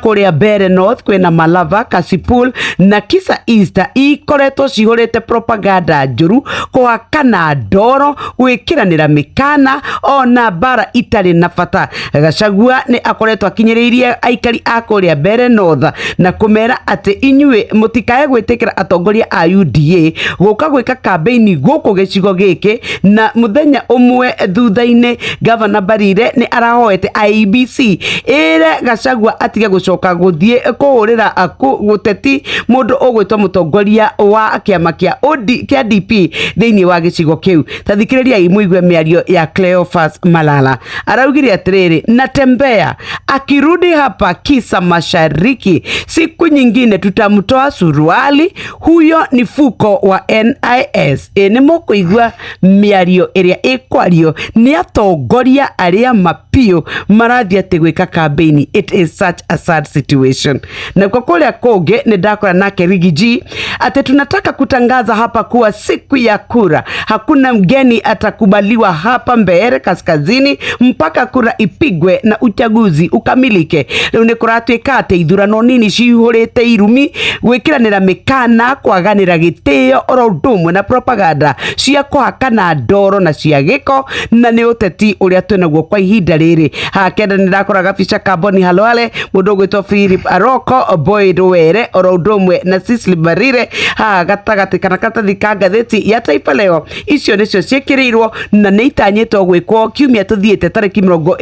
Kũrĩa Mbeere North kwĩna Malava, Kasipul na Kisa East ikoretwo cihũrĩte propaganda njũru, kũhakana ndoro, gwĩkĩranĩra mĩkana ona mbara itarĩ na bata. Gachagua nĩ akoretwo akinyĩrĩirie aikari a kũrĩa Mbeere North na kũmera atĩ inyuĩ mũtikae gwĩtĩkĩra atongoria a UDA gũka gwĩka kambĩini gũkũ gĩcigo gĩkĩ. Na mũthenya ũmwe thutha-inĩ, Gavana Mbarire nĩ arahoete IEBC ĩre Gachagua atige gũcoka gũthiĩ kũhũrĩra gũteti mũndũ ũgwĩtwo mũtongoria wa kĩama kĩa OD, kĩa DP thĩinĩ wa gĩcigo kĩu. Ta thikĩrĩriai mũigue mĩario ya Cleophas Malala. Araugire atĩrĩrĩ, "Natembea akirudi hapa Kisa Mashariki, siku nyingine tutamtoa suruali, huyo ni fuko wa NIS." Ĩ nĩ mũkũigua mĩario ĩrĩa ĩkwario nĩ atongoria arĩa mapiũ marathiĩ atĩ gwĩka campaign. It is such a sad situation. Na kwa kũrĩa kũngĩ nĩ ndakora nake Riggy G atĩ tunataka kutangaza hapa kuwa siku ya kura hakuna mgeni atakubaliwa hapa Mbeere Kaskazini mpaka kura ipigwe na uchaguzi ukamilike. Rĩu nĩ kũratuĩka atĩ ithurano nini cihũrĩte irumi, gwĩkĩranĩra mĩkana, kwaganĩra gĩtĩo, oro ũndũ ũmwe na propaganda cia kũhakana ndoro na cia gĩko, na nĩ ũteti ũrĩa twĩnaguo kwa ihinda rĩrĩ. Haha kenda nĩ ndakora gabica ka Boni Khalwale, mũndũ ũgwĩtwo Philip Aroko, Boyd Were, oro ũndũ ũmwe na Cecily Mbarire. Haha gatagatĩ kana karatathi ka ngathĩti ya Taifa Leo, icio nĩcio ciĩkĩrĩirwo na nĩ itanyĩtwo gwĩkwo kiumia tũthiĩte tarĩki 20.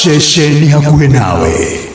Ceceni hakuhĩ nawe.